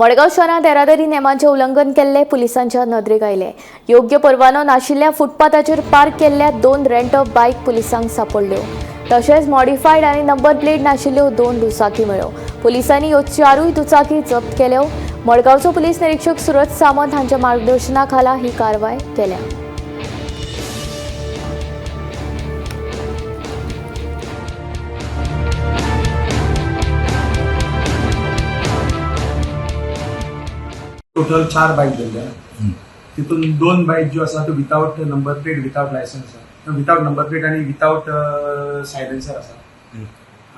मडगांव शहरांत येरादारी नेमांचें उल्लंघन केल्ले पुलिसांच्या नदरेक आयले. योग्य परवानो नाशिल्ल्या फुटपाथाचेर पार्क केल्ल्या दोन रेंट बायक पुलिसांक सापडल्यो. तशेंच मॉडिफायड आनी नंबर प्लेट नाशिल्ल्यो दोन दुचाकी मेळ्ळ्यो. पुलिसांनी ह्यो चारूय दुचाकी जप्त केल्यो. मडगांवचो पुलीस निरीक्षक सुरज सामंत हांच्या मार्गदर्शना खाला ही कारवाय केल्या. टोटल चार बायक धरल्या. तितून दोन बायक ज्यो आसा त्यो without number plate, without licence आसा, विदाउट नंबर प्लेट आनी विदाउट सायलेन्सर आसा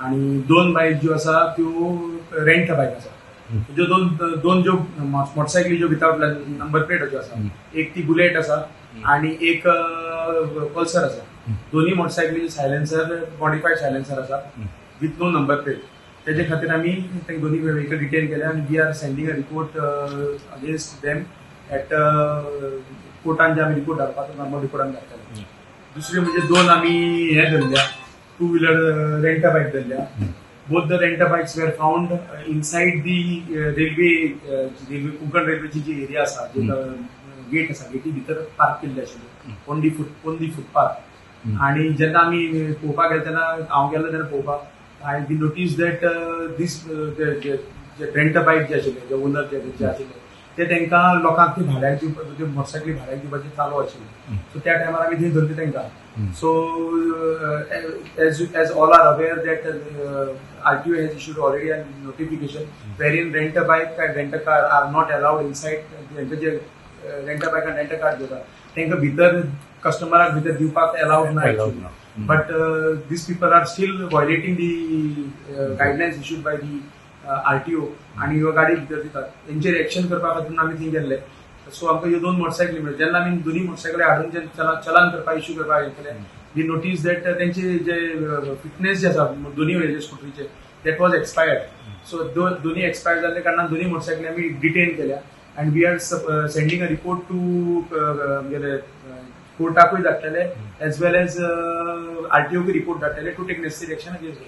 आणि दोन बायक ज्यो आसा त्यो रेंट बायक आसा. ज्यो दोन दोन ज्यो मोटरसायकली ज्यो विदाउट नंबर प्लेट ज्यो आसा, एक ती बुलेट आसा आणि एक पल्सर आसा. दोन्ही मोटरसायकली सायलेन्सर, मॉडिफायड सायलेन्सर आसा विथ नो नंबर प्लेट. तेजे खातीर आमी ते दोन्ही व्हेकल डिटेन केले आनी we are sending a report against them at कोर्टान. जे आमी रिपोर्ट धाडपाक, नॉर्मल रिपोर्ट आमी धाडटले. दुसरे म्हणजे दोन आमी हे धरल्या, टू व्हिलर रेंटा बायक धरल्या. Both the rent bikes were found inside the railway, Konkan रेल्वेची जी एरिया आसा, जे गेट आसा, गेटी भितर पार्क केल्ले आशिल्ले on the footpath. आणि जेन्ना आमी पळोवपाक गेले तेन्ना, हांव गेलो तेन्ना पळोवपाक, I we notice that this J rent bike जे आशिल्ले, जे ओनर जे आशिल्ले, ते तांकां लोकांक ती भाड्याक दिवपा, त्यो मोटरसायकली भाड्याक दिवपाचे चालू आशिल्ले. सो त्या टायमार आमी थंय धरले तांकां. So as all are aware that RTO has issued already a notification wherein rent a bike and rent a car are not allowed inside. तांचे जे rent a bike and rent a car जे आसा, तांकां भितर कस्टमराक भितर दिवपाक allowed ना. Allowed ना. But these people are still violating the guidelines issued by the RTO आणि ह्यो गाडी भितर दितात. तेंचेर एक्शन करपा खातीर आमी थंय गेल्ले. सो आमकां ह्यो दोन मोटरसायकली मेळ्ळ्यो. जेन्ना आमी दोनी मोटरसायकली हाडून जे चलान करपाक, इश्यू करपाक गेले, we notice that तेंचे जे फिटनेस जे आसा दोनी वेळचे स्कुटरीचे, that was expired. सो दोन्ही एक्सपायर्ड जाल्ले कारणान दोन्ही मोटरसायकली आमी डिटेन केल्या and we are sending a report to आमगेले कोर्टाकूय धाडटले, एज वेल एज आरटीओकूय रिपोर्ट धाडटले to take necessary action against.